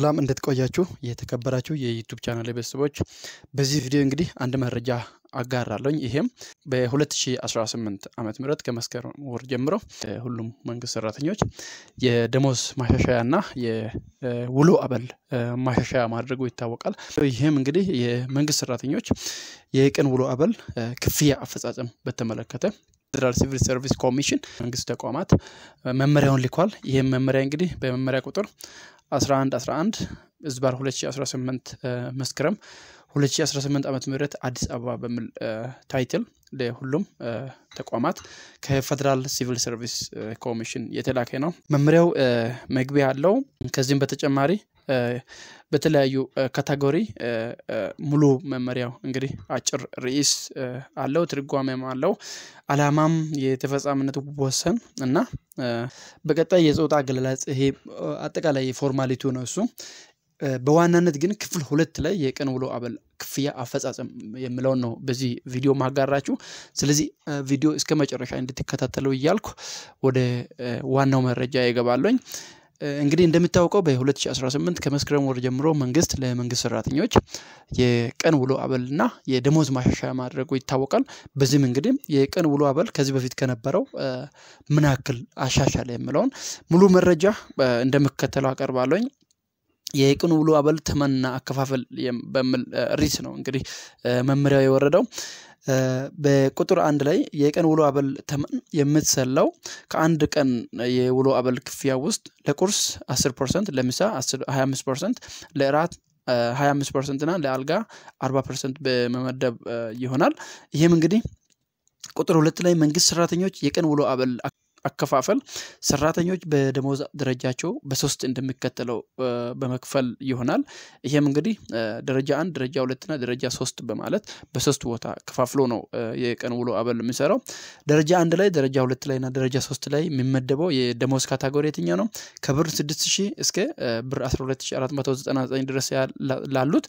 ሰላም እንዴት ቆያችሁ? የተከበራችሁ የ YouTube channel ቤተሰቦች፣ በዚህ ቪዲዮ እንግዲህ አንድ መረጃ አጋራለሁኝ። ይሄም በ2018 ዓመተ ምህረት ከመስከረም ወር ጀምሮ ሁሉም መንግስት ሰራተኞች የደሞዝ ማሻሻያና የውሎ አበል ማሻሻያ ማድረጉ ይታወቃል። ይሄም እንግዲህ የመንግስት ሰራተኞች የቀን ውሎ አበል ክፍያ አፈጻጸም በተመለከተ ፌደራል ሲቪል ሰርቪስ ኮሚሽን መንግስት ተቋማት መመሪያውን ልኳል። ይሄም መመሪያ እንግዲህ በመመሪያ ቁጥር 1111 ዝባር 2018 መስከረም 2018 ዓመተ ምህረት አዲስ አበባ በሚል title ለሁሉም ተቋማት ከፌደራል ሲቪል ሰርቪስ ኮሚሽን የተላከ ነው። መመሪያው መግቢያ አለው። ከዚህም በተጨማሪ በተለያዩ category ሙሉ መመሪያው እንግዲህ አጭር ርዕስ አለው፣ ትርጓሜም አለው። አላማም የተፈጻሚነት ወሰን እና በቀጣይ የጾታ አገላለጽ ይሄ አጠቃላይ formality ው ነው እሱ። በዋናነት ግን ክፍል 2 ላይ የቀን ውሎ አበል ክፍያ አፈጻጸም የሚለውን ነው በዚህ ቪዲዮ ማጋራችሁ። ስለዚህ ቪዲዮ እስከ መጨረሻ እንድትከታተሉ እያልኩ ወደ ዋናው መረጃ እገባለሁኝ። እንግዲህ እንደሚታወቀው በ2018 ከመስከረም ወር ጀምሮ መንግስት ለመንግስት ሰራተኞች የቀን ውሎ አበልና የደሞዝ ማሻሻያ ማድረጉ ይታወቃል። በዚህም እንግዲህ የቀን ውሎ አበል ከዚህ በፊት ከነበረው ምን ያክል አሻሻለ የሚለውን ሙሉ መረጃ እንደሚከተለው አቀርባለሁኝ። የቀን ውሎ አበል ተመንና አከፋፈል በሚል ርዕስ ነው እንግዲህ መመሪያው የወረደው። በቁጥር 1 ላይ የቀን ውሎ አበል ተመን የምትሰላው ከአንድ ቀን የውሎ አበል ክፍያ ውስጥ ለቁርስ 10%፣ ለምሳ 25%፣ ለእራት 25% እና ለአልጋ 40% በመመደብ ይሆናል። ይሄም እንግዲህ ቁጥር 2 ላይ መንግስት ሰራተኞች የቀን ውሎ አበል አከፋፈል ሰራተኞች በደሞዝ ደረጃቸው በ3 እንደሚከተለው በመክፈል ይሆናል። ይሄም እንግዲህ ደረጃ 1፣ ደረጃ 2 እና ደረጃ 3 በማለት በ3 ቦታ ከፋፍሎ ነው የቀን ውሎ አበል የሚሰራው። ደረጃ 1 ላይ፣ ደረጃ 2 ላይ እና ደረጃ 3 ላይ የሚመደበው የደሞዝ category የትኛው ነው? ከብር 6000 እስከ ብር 12499 ድረስ ላሉት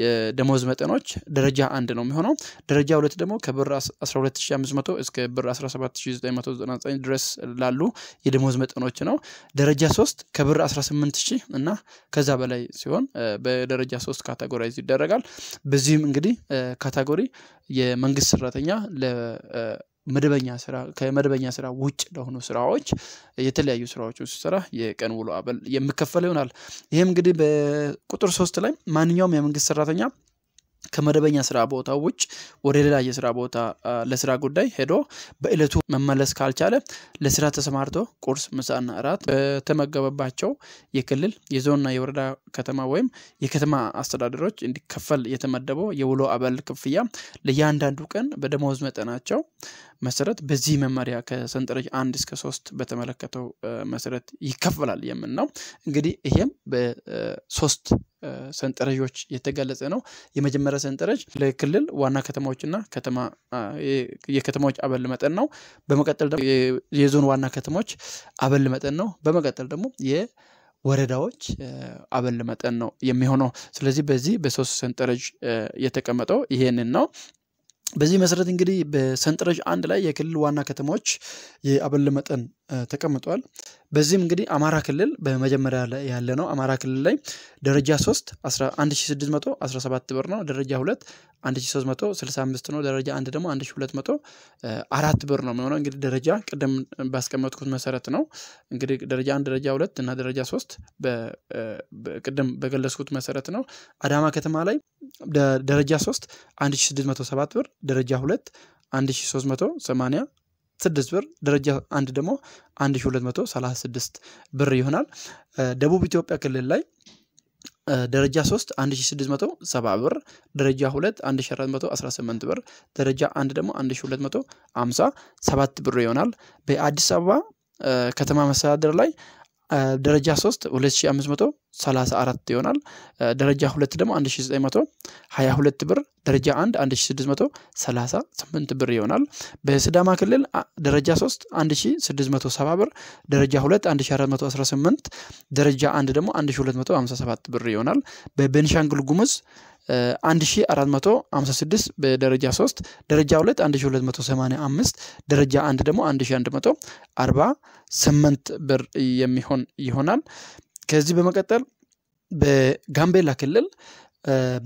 የደሞዝ መጠኖች ደረጃ 1 ነው የሚሆነው። ደረጃ 2 ደግሞ ከብር 12500 እስከ ብር 17999 ድረስ ላሉ የደሞዝ መጠኖች ነው። ደረጃ 3 ከብር 18000 እና ከዛ በላይ ሲሆን በደረጃ 3 categorize ይደረጋል። በዚህም እንግዲህ category የመንግስት ሰራተኛ ለመደበኛ ስራ ከመደበኛ ስራ ውጭ ለሆኑ ስራዎች የተለያዩ ስራዎች ሲሰራ የቀን ውሎ አበል የሚከፈል ይሆናል። ይሄም እንግዲህ በቁጥር 3 ላይ ማንኛውም የመንግስት ሰራተኛ ከመደበኛ ስራ ቦታ ውጭ ወደ ሌላ የስራ ቦታ ለስራ ጉዳይ ሄዶ በእለቱ መመለስ ካልቻለ ለስራ ተሰማርቶ ቁርስ፣ ምሳና እራት በተመገበባቸው የክልል የዞንና የወረዳ ከተማ ወይም የከተማ አስተዳደሮች እንዲከፈል የተመደበው የውሎ አበል ክፍያ ለእያንዳንዱ ቀን በደሞዝ መጠናቸው መሰረት በዚህ መመሪያ ከሰንጠረዥ 1 እስከ 3 በተመለከተው መሰረት ይከፈላል የሚል ነው። እንግዲህ ይሄም በ3 ሰንጠረዦች የተገለጸ ነው። የመጀመሪያ ሰንጠረዥ ለክልል ዋና ከተማዎችና ከተማ የከተማዎች አበል መጠን ነው። በመቀጠል ደግሞ የዞን ዋና ከተሞች አበል መጠን ነው። በመቀጠል ደግሞ የወረዳዎች አበል መጠን ነው የሚሆነው። ስለዚህ በዚህ በ3 ሰንጠረዥ የተቀመጠው ይሄንን ነው። በዚህ መሰረት እንግዲህ በሰንጠረዥ 1 ላይ የክልል ዋና ከተሞች የአበል መጠን ተቀምጧል። በዚህም እንግዲህ አማራ ክልል በመጀመሪያ ላይ ያለ ነው። አማራ ክልል ላይ ደረጃ 3 1617 ብር ነው። ደረጃ 2 1365 ነው። ደረጃ 1 ደግሞ 1204 ብር ነው የሚሆነው። እንግዲህ ደረጃ ቅድም ባስቀመጥኩት መሰረት ነው። እንግዲህ ደረጃ 1፣ ደረጃ 2 እና ደረጃ 3 በቅድም በገለጽኩት መሰረት ነው። አዳማ ከተማ ላይ ደረጃ 3 1607 ብር፣ ደረጃ 2 1386 ብር፣ ደረጃ 1 ደግሞ 1236 ብር ይሆናል። ደቡብ ኢትዮጵያ ክልል ላይ ደረጃ 3 1670 ብር፣ ደረጃ 2 1418 ብር፣ ደረጃ 1 ደግሞ 1257 ብር ይሆናል። በአዲስ አበባ ከተማ መስተዳድር ላይ ደረጃ 3 2534 ይሆናል። ደረጃ 2 ደግሞ 1922 ብር፣ ደረጃ 1 1638 ብር ይሆናል። በሲዳማ ክልል ደረጃ 3 1670 ብር፣ ደረጃ 2 1418፣ ደረጃ 1 ደግሞ 1257 ብር ይሆናል። በቤንሻንጉል ጉሙዝ 1456 በደረጃ 3፣ ደረጃ 2 1285፣ ደረጃ 1 ደግሞ 1148 ብር የሚሆን ይሆናል። ከዚህ በመቀጠል በጋምቤላ ክልል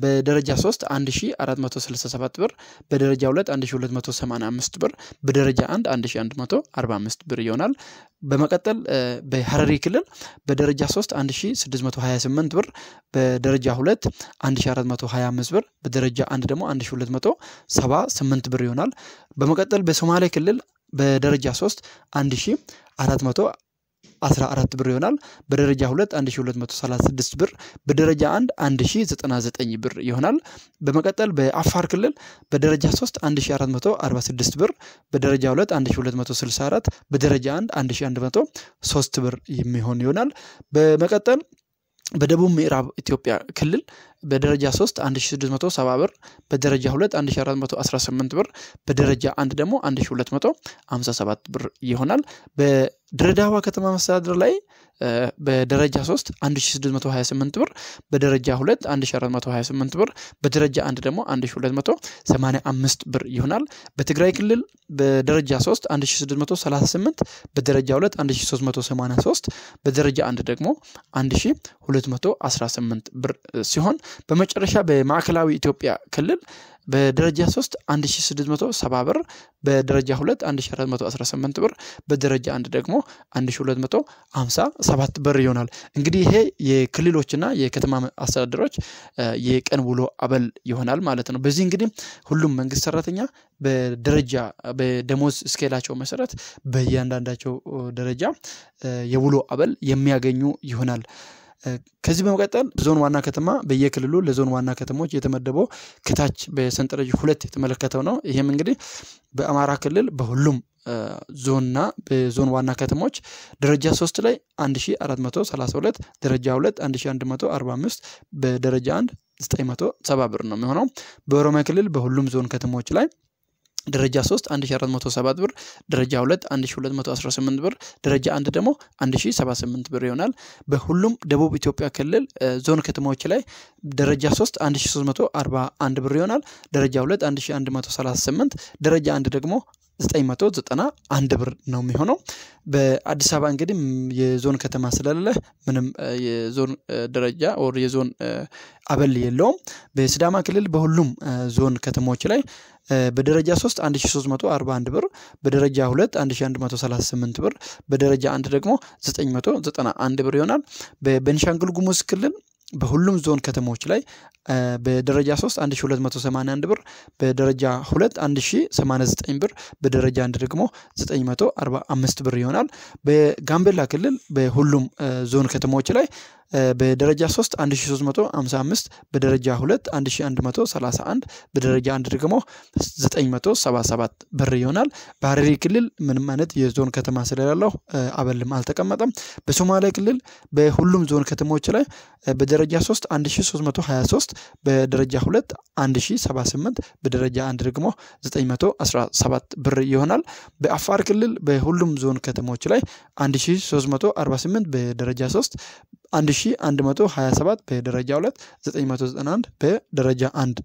በደረጃ 3 1467 ብር፣ በደረጃ 2 1285 ብር፣ በደረጃ 1 1145 ብር ይሆናል። በመቀጠል በሐረሪ ክልል በደረጃ 3 1628 ብር፣ በደረጃ 2 1425 ብር፣ በደረጃ 1 ደግሞ 1278 ብር ይሆናል። በመቀጠል በሶማሌ ክልል በደረጃ 3 1414 ብር ይሆናል። በደረጃ 2 1236 ብር፣ በደረጃ 1 1099 ብር ይሆናል። በመቀጠል በአፋር ክልል በደረጃ 3 1446 ብር፣ በደረጃ 2 1264፣ በደረጃ 1 1103 ብር የሚሆን ይሆናል። በመቀጠል በደቡብ ምዕራብ ኢትዮጵያ ክልል በደረጃ 3 1670 ብር፣ በደረጃ 2 1418 ብር፣ በደረጃ 1 ደግሞ 1257 ብር ይሆናል። በድሬዳዋ ከተማ መስተዳድር ላይ በደረጃ 3 1628 ብር፣ በደረጃ 2 1428 ብር፣ በደረጃ 1 ደግሞ 1285 ብር ይሆናል። በትግራይ ክልል በደረጃ 3 1638፣ በደረጃ 2 1383፣ በደረጃ 1 ደግሞ 1218 ብር ሲሆን፣ በመጨረሻ በማዕከላዊ ኢትዮጵያ ክልል በደረጃ 3 1670 ብር፣ በደረጃ 2 1418 ብር፣ በደረጃ 1 ደግሞ 1257 ብር ይሆናል። እንግዲህ ይሄ የክልሎችና የከተማ አስተዳደሮች የቀን ውሎ አበል ይሆናል ማለት ነው። በዚህ እንግዲህ ሁሉም መንግስት ሰራተኛ በደረጃ በደሞዝ ስኬላቸው መሰረት በእያንዳንዳቸው ደረጃ የውሎ አበል የሚያገኙ ይሆናል። ከዚህ በመቀጠል ዞን ዋና ከተማ በየክልሉ ለዞን ዋና ከተሞች የተመደበው ከታች በሰንጠረዥ 2 የተመለከተው ነው። ይሄም እንግዲህ በአማራ ክልል በሁሉም ዞንና በዞን ዋና ከተሞች ደረጃ 3 ላይ 1432፣ ደረጃ 2 1145፣ በደረጃ 1 970 ብር ነው የሚሆነው። በኦሮሚያ ክልል በሁሉም ዞን ከተሞች ላይ ደረጃ 3 1407 ብር፣ ደረጃ 2 1218 ብር፣ ደረጃ 1 ደግሞ 1078 ብር ይሆናል። በሁሉም ደቡብ ኢትዮጵያ ክልል ዞን ከተሞች ላይ ደረጃ 3 1341 ብር ይሆናል። ደረጃ 2 1138፣ ደረጃ 1 ደግሞ 991 ብር ነው የሚሆነው። በአዲስ አበባ እንግዲህ የዞን ከተማ ስለሌለ ምንም የዞን ደረጃ ወር የዞን አበል የለውም። በሲዳማ ክልል በሁሉም ዞን ከተሞች ላይ በደረጃ 3 1341 ብር፣ በደረጃ 2 1138 ብር፣ በደረጃ 1 ደግሞ 991 ብር ይሆናል። በቤንሻንጉል ጉሙዝ ክልል በሁሉም ዞን ከተሞች ላይ በደረጃ 3 1281 ብር፣ በደረጃ 2 1089 ብር፣ በደረጃ 1 ደግሞ 945 ብር ይሆናል። በጋምቤላ ክልል በሁሉም ዞን ከተሞች ላይ በደረጃ 3 1355፣ በደረጃ 2 1131፣ በደረጃ 1 ደግሞ 977 ብር ይሆናል። በሐረሪ ክልል ምንም አይነት የዞን ከተማ ስለሌለው አበልም አልተቀመጠም። በሶማሌ ክልል በሁሉም ዞን ከተሞች ላይ በደረጃ 3 1323፣ በደረጃ 2 1078፣ በደረጃ 1 ደግሞ 917 ብር ይሆናል። በአፋር ክልል በሁሉም ዞን ከተሞች ላይ 1348 በደረጃ 3፣ 1127 በደረጃ 2፣ 991 በደረጃ 1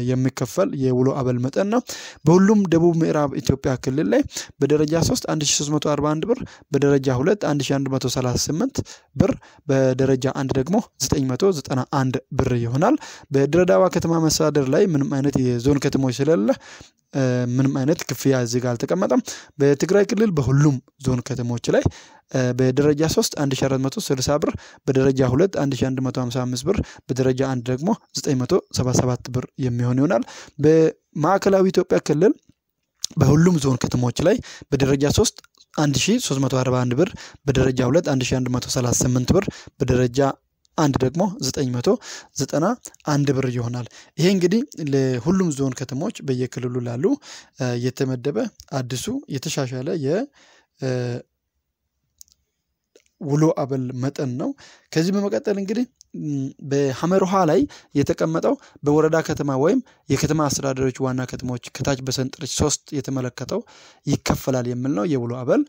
የሚከፈል የውሎ አበል መጠን ነው። በሁሉም ደቡብ ምዕራብ ኢትዮጵያ ክልል ላይ በደረጃ 3 1341 ብር፣ በደረጃ 2 1138 ብር፣ በደረጃ 1 ደግሞ 991 ብር ይሆናል። በድሬዳዋ ከተማ መስተዳድር ላይ ምንም አይነት የዞን ከተሞች ስለሌለ ምንም አይነት ክፍያ እዚህ ጋር አልተቀመጠም። በትግራይ ክልል በሁሉም ዞን ከተሞች ላይ በደረጃ 3 1460 ብር፣ በደረጃ 2 1155 ብር፣ በደረጃ 1 ደግሞ 977 ብር የሚሆን ይሆናል። በማዕከላዊ ኢትዮጵያ ክልል በሁሉም ዞን ከተሞች ላይ በደረጃ 3 1341 ብር፣ በደረጃ 2 1138 ብር፣ በደረጃ 1 ደግሞ 991 ብር ይሆናል። ይሄ እንግዲህ ለሁሉም ዞን ከተሞች በየክልሉ ላሉ የተመደበ አዲሱ የተሻሻለ የውሎ አበል መጠን ነው። ከዚህ በመቀጠል እንግዲህ በሐመርሃ ላይ የተቀመጠው በወረዳ ከተማ ወይም የከተማ አስተዳደሮች ዋና ከተሞች ከታች በሰንጠረዥ 3 የተመለከተው ይከፈላል የሚል ነው የውሎ አበል።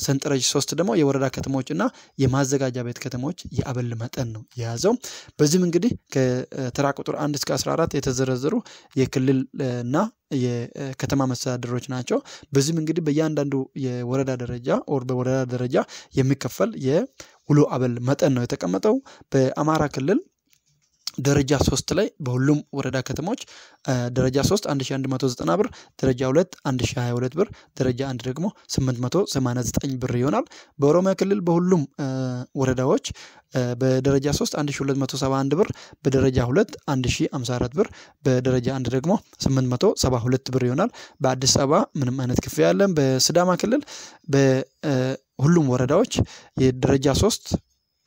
ሰንጠረዥ 3 ደግሞ የወረዳ ከተሞች እና የማዘጋጃ ቤት ከተሞች የአበል መጠን ነው የያዘው። በዚህም እንግዲህ ከተራ ቁጥር 1 እስከ 14 የተዘረዘሩ የክልልና የከተማ መስተዳድሮች ናቸው። በዚህም እንግዲህ በእያንዳንዱ የወረዳ ደረጃ or በወረዳ ደረጃ የሚከፈል የውሎ አበል መጠን ነው የተቀመጠው። በአማራ ክልል ደረጃ 3 ላይ በሁሉም ወረዳ ከተሞች ደረጃ 3 1190 ብር፣ ደረጃ 2 1022 ብር፣ ደረጃ 1 ደግሞ 889 ብር ይሆናል። በኦሮሚያ ክልል በሁሉም ወረዳዎች በደረጃ 3 1271 ብር፣ በደረጃ 2 1054 ብር፣ በደረጃ 1 ደግሞ 872 ብር ይሆናል። በአዲስ አበባ ምንም አይነት ክፍያ የለም። በሲዳማ ክልል በሁሉም ወረዳዎች የደረጃ 3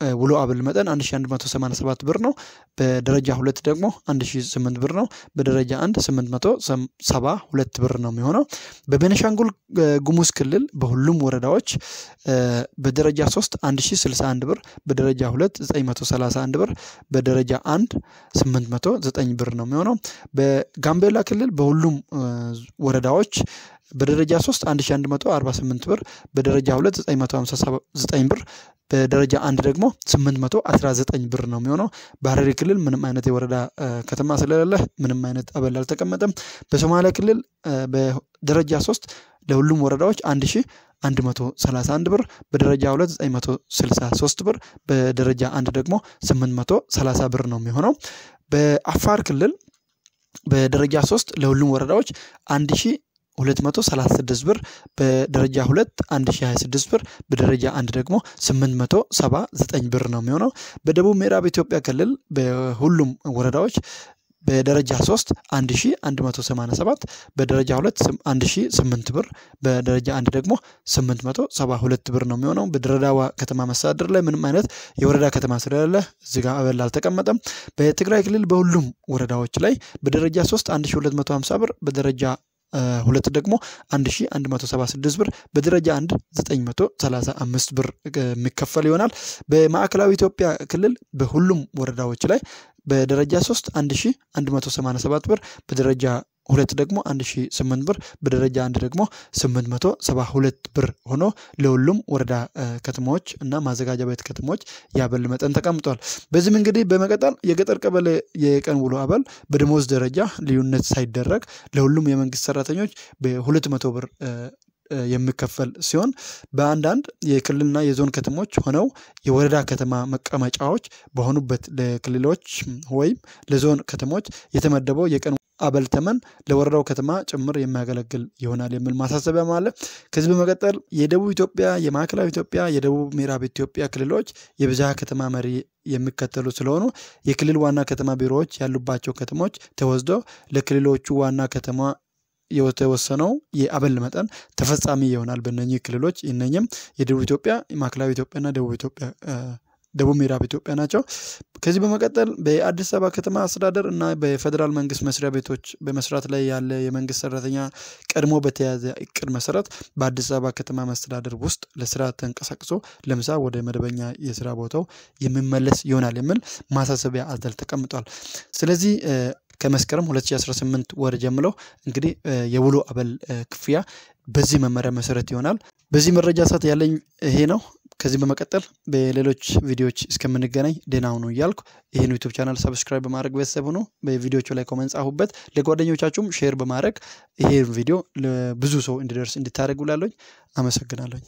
ውሎ አበል መጠን 1187 ብር ነው። በደረጃ 2 ደግሞ 1008 ብር ነው። በደረጃ 1 872 ብር ነው የሚሆነው። በቤኒሻንጉል ጉሙዝ ክልል በሁሉም ወረዳዎች በደረጃ 3 1061 ብር፣ በደረጃ 2 931 ብር፣ በደረጃ 1 809 ብር ነው የሚሆነው። በጋምቤላ ክልል በሁሉም ወረዳዎች በደረጃ 3 1148 ብር፣ በደረጃ 2 959 ብር፣ በደረጃ 1 ደግሞ 819 ብር ነው የሚሆነው። በሐረሪ ክልል ምንም አይነት የወረዳ ከተማ ስለሌለ ምንም አይነት አበል አልተቀመጠም። በሶማሊያ ክልል በደረጃ 3 ለሁሉም ወረዳዎች 1131 ብር፣ በደረጃ 2 963 ብር፣ በደረጃ 1 ደግሞ 830 ብር ነው የሚሆነው። በአፋር ክልል በደረጃ 3 ለሁሉም ወረዳዎች 1236 ብር፣ በደረጃ 2 1026 ብር፣ በደረጃ 1 ደግሞ 879 ብር ነው የሚሆነው። በደቡብ ምዕራብ ኢትዮጵያ ክልል በሁሉም ወረዳዎች በደረጃ 3 1187፣ በደረጃ 2 1008 ብር፣ በደረጃ 1 ደግሞ 872 ብር ነው የሚሆነው። በድሬዳዋ ከተማ መስተዳድር ላይ ምንም አይነት የወረዳ ከተማ ስለሌለ እዚህ ጋር አበል አልተቀመጠም። በትግራይ ክልል በሁሉም ወረዳዎች ላይ በደረጃ 3 1250 ብር፣ በደረጃ 2 ደግሞ 1176 ብር፣ በደረጃ 1 935 ብር የሚከፈል ይሆናል። በማዕከላዊ ኢትዮጵያ ክልል በሁሉም ወረዳዎች ላይ በደረጃ 3 1187 ብር፣ በደረጃ 2 ደግሞ 1008 ብር፣ በደረጃ 1 ደግሞ 872 ብር ሆኖ ለሁሉም ወረዳ ከተሞች እና ማዘጋጃ ቤት ከተሞች የአበል መጠን ተቀምጧል። በዚህም እንግዲህ በመቀጠል የገጠር ቀበሌ የቀን ውሎ አበል በደሞዝ ደረጃ ልዩነት ሳይደረግ ለሁሉም የመንግስት ሰራተኞች በ200 ብር የሚከፈል ሲሆን በአንዳንድ የክልልና የዞን ከተሞች ሆነው የወረዳ ከተማ መቀመጫዎች በሆኑበት ለክልሎች ወይም ለዞን ከተሞች የተመደበው የቀን አበል ተመን ለወረዳው ከተማ ጭምር የሚያገለግል ይሆናል የሚል ማሳሰቢያ አለ። ከዚህ በመቀጠል የደቡብ ኢትዮጵያ፣ የማዕከላዊ ኢትዮጵያ፣ የደቡብ ምዕራብ ኢትዮጵያ ክልሎች የብዝሃ ከተማ መሪ የሚከተሉ ስለሆኑ የክልል ዋና ከተማ ቢሮዎች ያሉባቸው ከተሞች ተወስደው ለክልሎቹ ዋና ከተማ የተወሰነው የአበል መጠን ተፈጻሚ ይሆናል በእነኚህ ክልሎች። እነኚህም የደቡብ ኢትዮጵያ፣ ማዕከላዊ ኢትዮጵያና ደቡብ ምዕራብ ኢትዮጵያ ናቸው። ከዚህ በመቀጠል በአዲስ አበባ ከተማ አስተዳደር እና በፌዴራል መንግስት መስሪያ ቤቶች በመስራት ላይ ያለ የመንግስት ሰራተኛ ቀድሞ በተያዘ እቅድ መሰረት በአዲስ አበባ ከተማ መስተዳደር ውስጥ ለስራ ተንቀሳቅሶ ለምሳ ወደ መደበኛ የስራ ቦታው የሚመለስ ይሆናል የሚል ማሳሰቢያ አዘል ተቀምጧል። ስለዚህ ከመስከረም 2018 ወር ጀምሮ እንግዲህ የውሎ አበል ክፍያ በዚህ መመሪያ መሰረት ይሆናል። በዚህ መረጃ ሰዓት ያለኝ ይሄ ነው። ከዚህ በመቀጠል በሌሎች ቪዲዮዎች እስከምንገናኝ ደህና ሁኑ እያልኩ ይህን YouTube channel subscribe በማድረግ ቤተሰብ ሁኑ። በቪዲዮቹ ላይ comment ጻፉበት፣ ለጓደኞቻችሁም share በማድረግ ይሄን ቪዲዮ ለብዙ ሰው እንዲደርስ እንድታደርጉ እላለሁኝ። አመሰግናለሁኝ።